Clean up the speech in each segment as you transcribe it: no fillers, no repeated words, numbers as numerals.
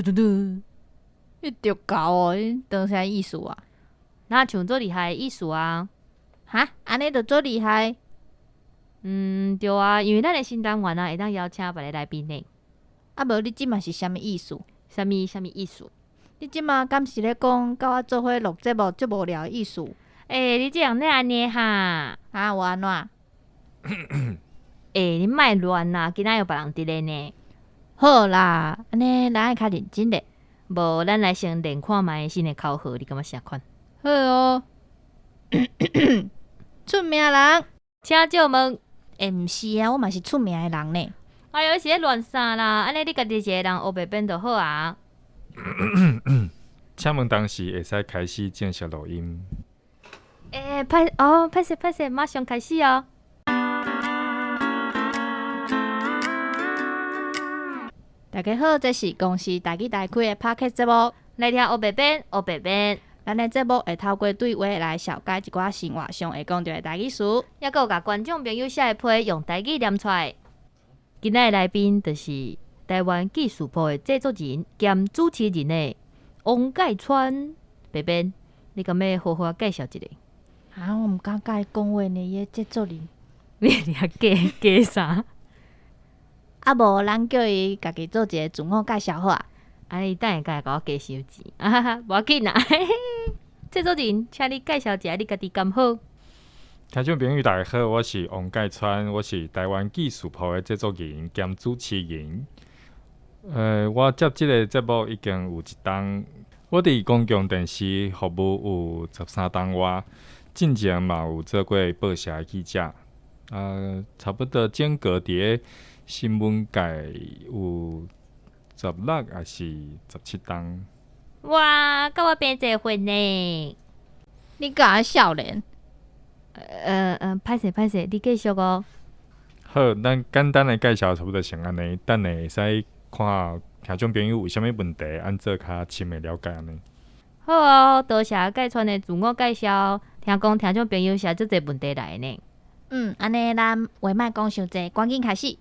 嘟嘟嘟。你著猴哦！你當啥意思啊？若像足厲害的意思啊？哈？按呢就足厲害？嗯，對啊，因為咱的新單元啊，會當邀請別个來賓呢。啊無你這馬是啥物意思？啥物啥物意思？你這馬敢是咧講佮我做伙錄節目足無聊的意思？欸，你這人哪按呢哈？啊，我按怎？欸，你莫亂啦，今仔有別人佇咧呢。好啦，按呢咱愛較認真咧。無，咱來先練看覓新的口號，你感覺啥款？好哦。出名人，請借問。欸，毋是啊，我嘛是出名的人呢。哎喲，是咧亂啥啦？按呢你家己一个人烏白變就好啊。請問當時會使開始正式錄音？欸，歹哦，歹勢歹勢，馬上開始哦。大家好，這是公視台語台開的 Podcast 節目，來聽烏白變，烏白變。咱的節目會透過對話來紹介一寡生活上會講著的台語詞，猶閣有共觀眾朋友寫的批用台語念出來。今仔的來賓就是台灣記事簿的製作人兼主持人的王蓋川白編，你敢欲好好介紹一下？啊，我毋敢共伊講話呢，伊的製作人。你佇遐假假啥？啊無，咱叫伊家己做一个自我介紹好啊。啊，你等下會共我加收錢，啊哈哈，無要緊啦。製作人，請你介紹一下你家己敢好？聽眾朋友大家好，我是王蓋川，我是台灣記事簿的製作人兼主持人。我接這个節目已經有一冬，我佇公共電視服務有13冬外，進前嘛有做過報社的記者，啊，差不多整個佇咧新聞界有16抑是17冬。哇，佮我平齊歲呢？你敢少年？歹勢歹勢，你繼續哦。好，咱簡單的介紹差不多先按呢，等下會使看聽眾朋友有啥物問題，按做較深的了解按呢。好哦，多謝蓋川的自我介紹。聽講聽眾朋友寫足濟問題來呢。嗯，按呢咱話莫講傷濟，趕緊開始。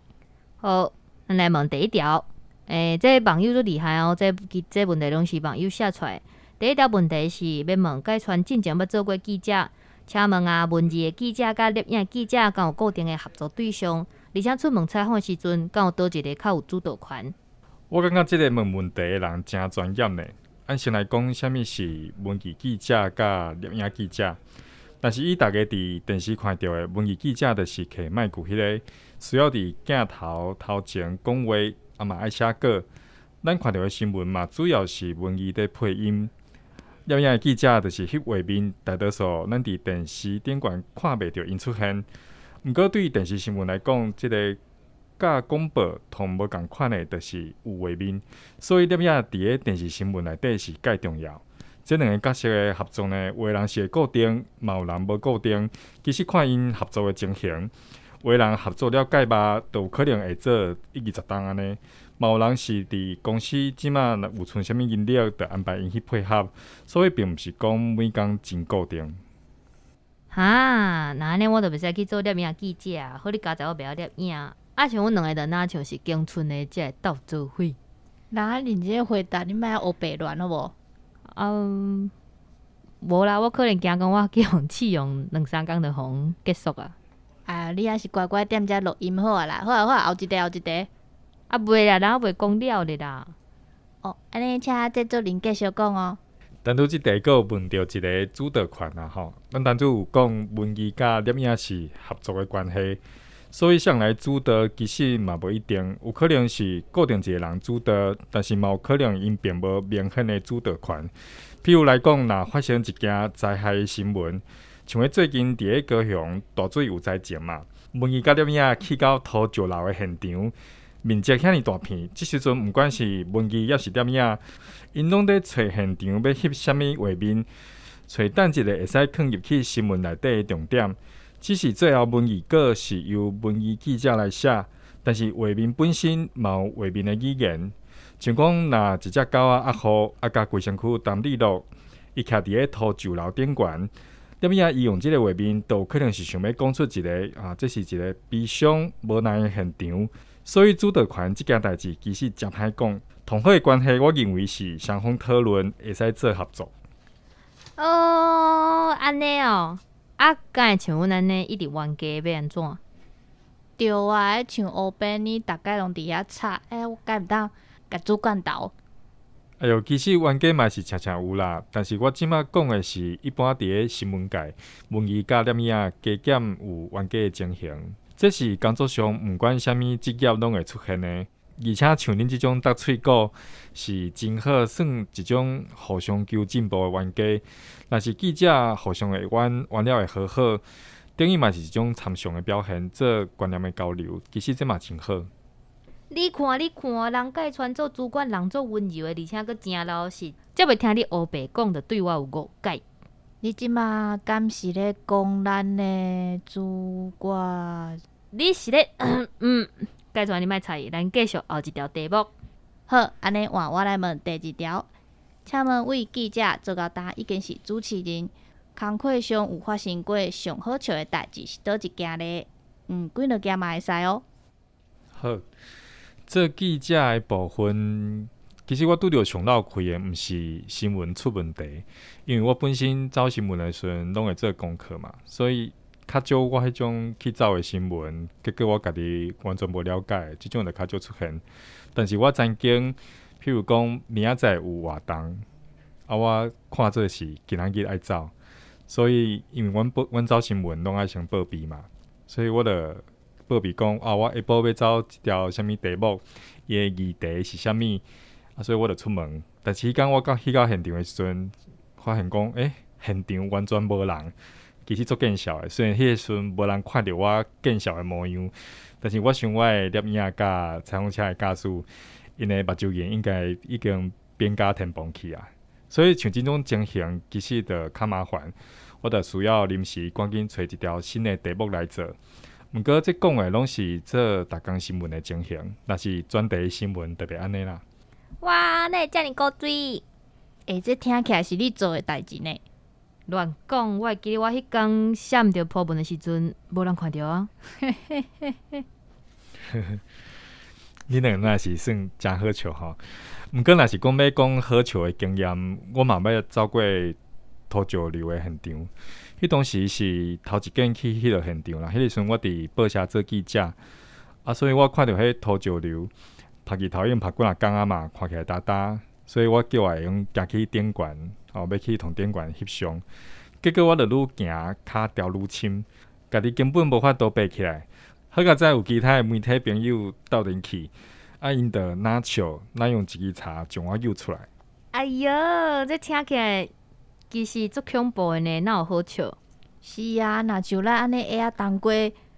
好，咱來問第一條。欸，這個網友足厲害哦，這這問題攏是網友寫出來。第一條問題是欲問蓋川進前捌做過記者，請問啊，文字的記者佮攝影記者敢有固定的合作對象？而且出門採訪的時陣，敢有佗一个較有主導權？我感覺這个問問題的人誠專業呢。按先來講，啥物是文字記者佮攝影記者？但是以大家佇電視看著的文字記者，就是提麥克彼个，需要佇鏡頭頭前講話，啊嘛愛寫稿。咱看著的新聞嘛，主要是文字佇配音。攝影的記者就是翕畫面，大多數咱佇電視頂懸看袂著𪜶出現。毋過對電視新聞來講，這个佮廣播通無仝款的，就是有畫面，所以攝影佇咧電視新聞內底是蓋重要。這兩个角色的合作呢，有的人是會固定，嘛有人無固定。其實看𪜶合作的情形，有的人合作了蓋密，就有可能會做一二十冬按呢。嘛有人是佇公司這馬若有賰啥物人力，就安排𪜶去配合，所以並毋是講每工真固定。哈，若按呢我就袂使去做攝影記者啊！好你佳哉我袂曉攝影，啊像阮兩个就若像是鄉村的這个鬥做伙。人啊認真回答，你莫烏白亂好無？啊，無啦，我可能驚講我去予試用兩三工就予結束啊。啊，你還是乖乖踮遮錄音好啊啦，好啊好啊，後一題後一題。啊，袂啦，人猶袂講了咧啦。哦，按呢請製作人繼續講哦。當初這題閣有問著一个主導權啊吼，咱當初有講文字佮攝影是合作的關係，所以誰來主導其實嘛無一定，有可能是固定一个人主導，但是嘛有可能𪜶並無明顯的主導權。譬如來講，若發生一件災害的新聞，像彼最近佇咧高雄大水有災情嘛，文字佮攝影去到土石流的現場，面積遐爾大片，這時陣毋管是文字抑是攝影，𪜶攏佇揣現場欲翕啥物畫面，揣佗一个會使囥入去新聞內底的重點。只是最後文字稿是由文字記者來寫，但是畫面本身嘛有畫面的語言。像講，若一隻狗仔阿虎啊，共規身軀澹佇落，伊徛佇咧土石流頂懸，攝影伊用這个畫面，都有可能是想欲講出一个啊，這是一个悲傷無奈的現場。所以主導權這件代誌其實誠歹講，同好的關係，我認為是雙方討論會使做合作。哦，按呢哦，啊，敢會像阮按呢一直冤家欲按怎？對啊，像烏邊呢，逐擺攏佇遐吵，欸，我敢毋當共主管鬥？哎喲，其實冤家嘛是常常有啦，但是我這馬講的是一般佇咧新聞界，文字佮攝影加減有冤家的情形，這是工作上毋管啥物職業攏會出現的。而且像恁這種搭喙鼓是真好，算一種互相求進步的冤家。若是記者互相會冤，冤了會和好，等於嘛是一種參詳的表現，做觀念的交流，其實這嘛真好。你看，你看，人蓋川做主管，人做溫柔的，而且閣誠老實，才袂聽你烏白講，就對我有誤解。你這馬敢是咧講咱的主管？你是咧？嗯，蓋川你莫睬伊，咱繼續後一條題目。好，按呢換我來問第二條。請問位記者做到今已經是主持人，工課上有發生過上好笑的代誌是佗一件咧？嗯，幾兩件嘛會使哦。好，做記者的部分，其實我拄著上落氣的，毋是新聞出問題，因為我本身走新聞的時陣，攏會做功課嘛，所以較少我彼種去走的新聞，結果我家己完全無了解，這種就較少出現。但是我曾經，譬如講明仔載有活動，啊，我看做是今仔日愛走，所以因為阮報阮走新聞攏愛先報備嘛，所以我就報備講啊，我下晡欲走這條啥物題目，伊的議題是啥物，啊，所以我就出門。但是彼工我到去到現場的時陣，發現講，欸，現場完全無人，其實足見笑的。雖然彼个時陣無人看著我見笑的模樣，但是我想我的攝影佮採訪車的駕駛，𪜶的目睭眼應該已經變甲天崩去啊。所以像這種情形，其實就較麻煩，我就需要臨時趕緊揣一條新的題目來做。毋過這講的攏是做逐工新聞的情形，若是專題新聞就袂按呢啦。哇，哪會遮爾古錐？欸，這聽起來是你做的代誌呢？亂講！我會記得我彼工寫毋著鋪文的時陣，無人看著啊。你兩个若是算誠好笑吼。毋過若是講欲講好笑的經驗，我嘛捌走過土石流的現場。彼當時是頭一遍去彼个現場啦。彼个時陣我佇報社做記者，啊，所以我看著彼土石流，曝日頭已經曝幾若工啊嘛，看起來焦焦，所以我叫我會用行去頂懸，吼，欲去仝頂懸翕相。結果我就愈行跤條愈深，家己根本無法度爬起來。好佳哉有其他的媒體朋友鬥陣去，啊，𪜶就若笑，若用一支柴將我救出來。哎喲，這聽起來其實足恐怖的呢，哪有好笑？是啊，若像咱按呢鞋仔重過，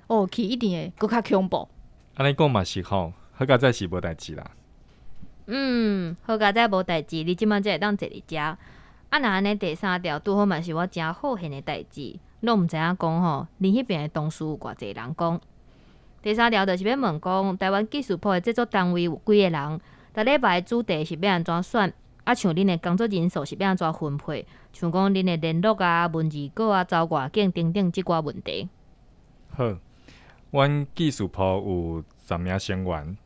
哦，去一定會閣較恐怖。按呢講嘛是吼，好佳哉是無代誌啦。嗯，好佳哉無代誌，你這馬才會當坐佇遮。啊，若按呢第三條拄好嘛是我誠好現的代誌，攏毋知影講吼，恁彼邊的同事有偌濟人講。第三條就是欲問講，台灣記事簿的製作單位有幾个人？逐禮拜的主題是欲按怎選？啊，像恁的工作人數是欲按怎分配？像講恁的聯絡啊、文字稿啊、走外景等等這寡問題。好，阮記事簿有10名成員，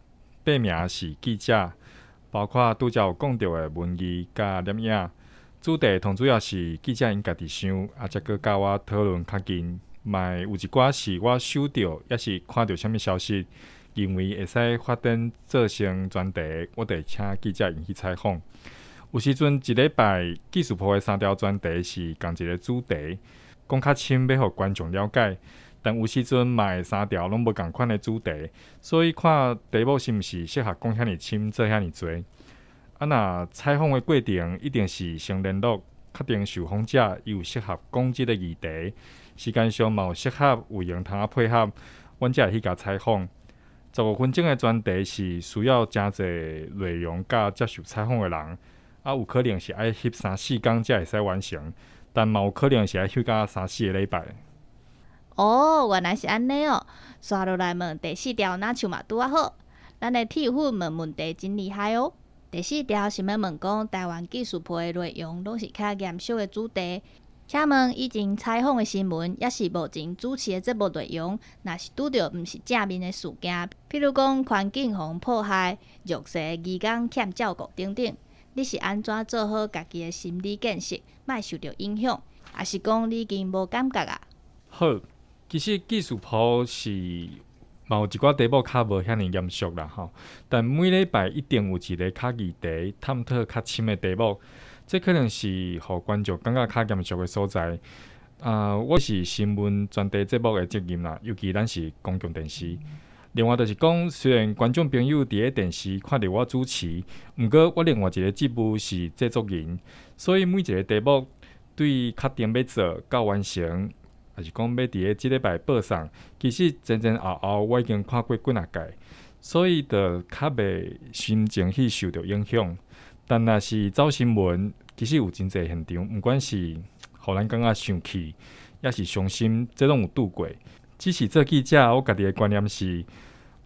八名是記者，包括拄才有講著的文字佮攝影。主題同主要是記者𪜶家己想，啊，才閣佮我討論較緊。嘛有一寡是我收著，抑是看著啥物消息，認為會使發展做成專題，我就會請記者𪜶去採訪。有時陣一禮拜記事簿的三條專題是仝一个主題，講較深欲予觀眾了解。但有時陣嘛會三條攏無仝款的主題，所以看題目是毋是適合講遐爾深，做遐爾濟。啊，若採訪的過程一定是先聯絡，確定受訪者伊有適合講這个議題，時間上嘛有適合有閒通仔配合，阮才會去共採訪。15分鐘的專題是需要誠濟內容佮接受採訪的人，啊，有可能是愛翕三四工才會使完成，但嘛有可能是愛翕到三四个禮拜。哦，原來是按呢哦。煞落來問第四條，若像嘛拄仔好。咱的鐵粉問問題真厲害哦。第四條是欲問講，台灣記事簿的內容攏是較嚴肅的主題，請問以前採訪的新聞，抑是目前主持的節目內容，若是拄著毋是正面的事件，譬如講環境予人破壞、弱勢義工欠照顧等等，你是按怎做好家己的心理建設，莫受著影響，抑是講你已經無感覺啊？好，其實記事簿是嘛有一寡題目較無遐爾嚴肅啦吼，但每禮拜一定有一個較議題探討較深的題目，這可能是予觀眾感覺較嚴肅的所在。啊，我是新聞專題節目的責任啦，尤其咱是公共電視。另外就是講，雖然觀眾朋友佇咧電視看著我主持，毋過我另外一個職務是製作人，所以每一個題目對確定欲做到完成，抑是講欲佇咧這禮拜播送，其實前前後後我已經看過幾若擺，所以就較袂心情去受著影響。但若是走新聞，其實有真濟現場，毋管是予咱感覺生氣，抑是傷心，這攏有拄過。只是做記者，我家己的觀念是，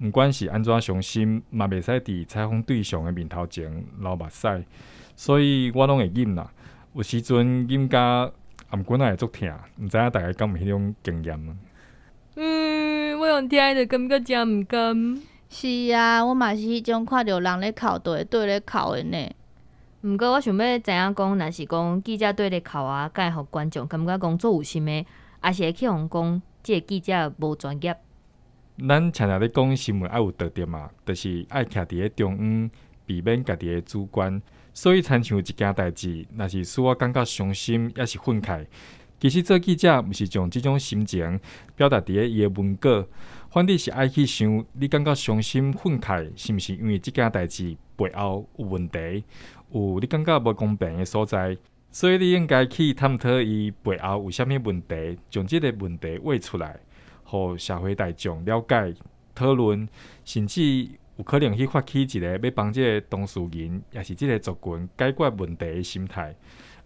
毋管是按怎傷心，嘛袂使佇採訪對象的面頭前流目屎，所以我攏會忍啦。有時陣忍甲頷頸仔會足疼，毋知影大家敢有彼種經驗？嗯，我用聽就感覺誠毋甘。是啊，我嘛是彼種看著人咧哭，就會綴咧哭的呢。毋過我想欲知影講，若是講記者綴咧哭啊，敢會予觀眾感覺講足有心的，抑是會去予人講這个記者無專業？咱常常咧講新聞愛有道德嘛，就是愛徛佇咧中央，避免家己的主觀。所以，親像一件代誌，若是使我感覺傷心，抑是憤慨，其實做記者毋是將這種心情表達佇咧伊的文稿，反而是愛去想，你感覺傷心、憤慨，是毋是因為這件代誌背後有問題，有你感覺無公平的所在？所以你應該去探討伊背後有啥物問題，將這個問題畫出來，予社會大眾了解、討論，甚至有可能去發起一個欲幫這个當事人，抑是這个族群解決問題的心態。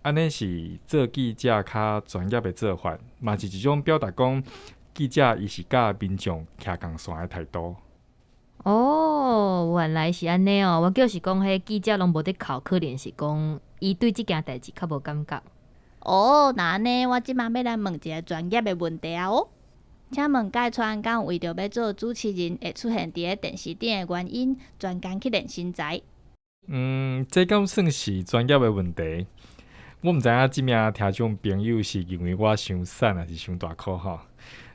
按呢是做記者較專業的做法，嘛是一種表達講記者伊是佮民眾徛仝線的態度。哦，原來是按呢哦，我就是講，彼記者攏無佇哭，可能是講伊對這件代誌較無感覺。哦，那按呢，我這馬欲來問一个專業的問題啊哦。請問蓋川敢有為著欲做主持人會出現佇咧電視頂的原因，專工去練身材？嗯，這敢算是專業的問題？我毋知影這名聽眾朋友是認為我傷瘦抑是傷大箍吼。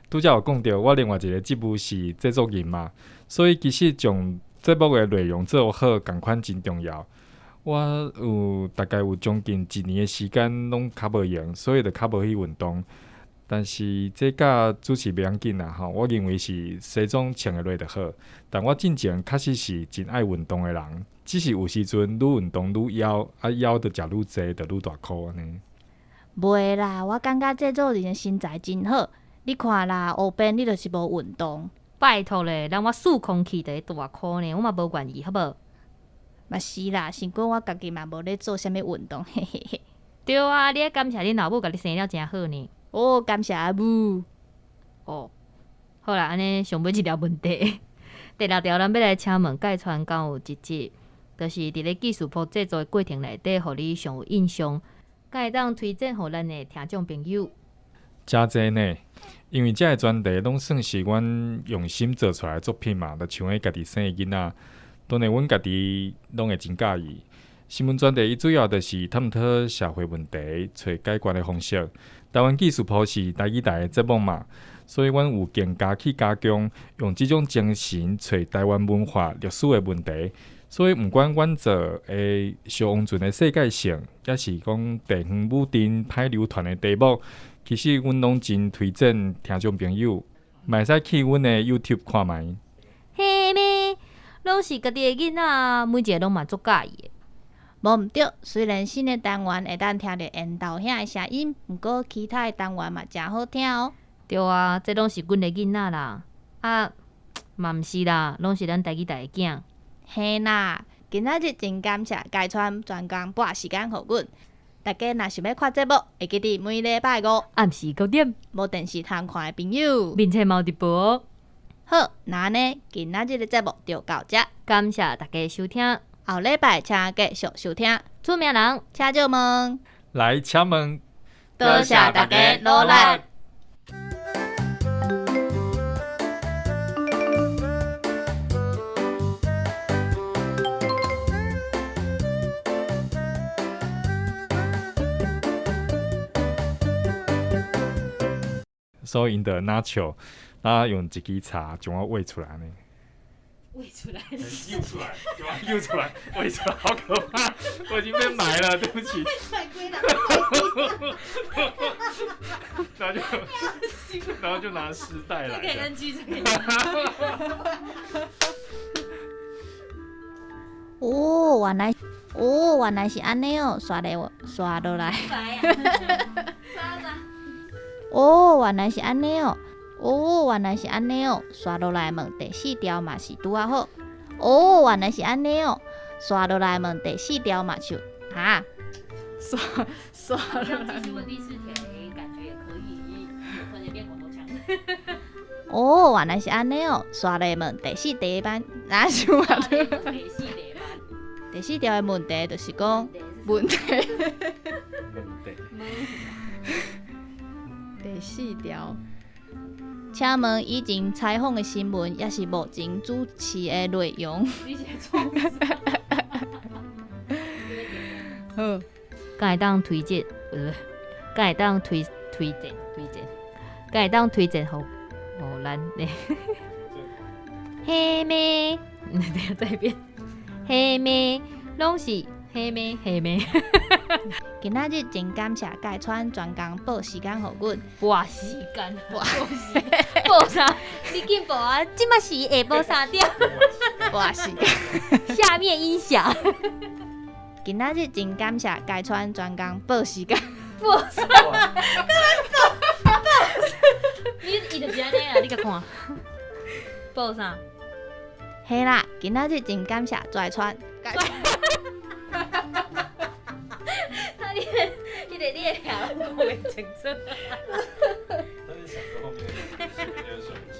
拄才有講著，我另外一个職務是製作人嘛，所以其實將節目的內容做好，仝款真重要。我有大概有將近一年的時間攏較無閒，所以就較無去運動。但是這佮主持袂要緊啦吼，我認為是西裝穿會落就好。但我進前確實是真愛運動的人，只是有時陣愈運動愈枵，啊枵就食愈濟，就愈大箍按呢。袂啦，我感覺製作人的身材真好。你看啦，烏邊你就是無運動。拜託咧，人我繜空氣就會大箍呢，我嘛無願意，好無？嘛是啦，想講我家己嘛無咧做啥物運動，嘿嘿嘿。對啊，你愛感謝恁老母共你生了誠好呢。哦，感謝阿母。哦，好啦，按呢上尾一條問題，第六條咱欲來請問蓋川敢有一集，就是佇咧記事簿製作的過程內底，予你上有印象，敢會當推薦予咱的聽眾朋友？誠濟呢，因為這个專題攏算是阮用心做出來的作品嘛，就像彼家己生的囡仔，當然阮家己攏會真佮意。新聞專題伊主要就是探討社會問題，揣解決的方式。台灣記事簿是台語台的節目嘛，所以阮有更加去加強，用這種精神揣台灣文化歷史的問題。所以毋管阮做的小王船的世界性，抑是講地方武鎮歹流傳的題目，其實阮攏真推薦聽眾朋友，嘛會使去阮的 YouTube 看覓。嘿咩？攏是家己的囡仔，每一个攏嘛足佮意的。無毋對，雖然新的單元會當聽著緣投兄的聲音，毋過其他的單元嘛誠好聽哦。對啊，這攏是阮的囡仔啦，啊，嘛毋是啦，攏是咱台語台的囝。嘿啦，今仔日真感謝蓋川專工撥時間予阮。大家若想欲看節目，會記得每禮拜五暗時9點，無電視通看的朋友，面冊嘛有直播哦。好，那按呢，今仔日的節目就到這，感謝大家收聽。後禮拜請繼續收聽。出名人，請借問。來，請問，多謝大家努力。所以𪜶就若笑，啊用一支叉將我餵出來呢。餵出來，揪出來，將我揪出來，餵出來，好可怕！我已經被埋了，對不起。然後就，然後就拿屍袋來。這可以 NG，這可以。哦，原來，哦，原來是按呢哦，煞來，煞落來。哦，原來是按呢哦，哦，原來是按呢哦，煞落來問第四條嘛是拄仔好。哦，原來是按呢哦，煞落來問第四條嘛就哈。煞煞落來。繼續問第四題，感覺也可以。突然間變廣東腔。哦，原來是按呢哦，煞來問第四題班，哪想啊？第四題班。第四條的問題就是講問題。問題。第四條，請問以前採訪的新聞，抑是目前主持的內容？好，敢會當推薦，不是，敢會當推推薦推薦，敢會當推薦予予咱呢？嘿咩？等下再一遍，嘿咩？攏是嘿咩嘿咩？今仔日真感謝蓋川專工報時間予阮，撥時間，撥時報啥？你緊報啊！這馬是下晡三點，撥時間。下面音響。今仔日真感謝蓋川專工報時間。報啥？你伊就是按呢啊！你共看。報啥？嘿啦，今仔日真感謝跩川。他你你的你的聽攏講袂清楚。但是想說後面那個手機。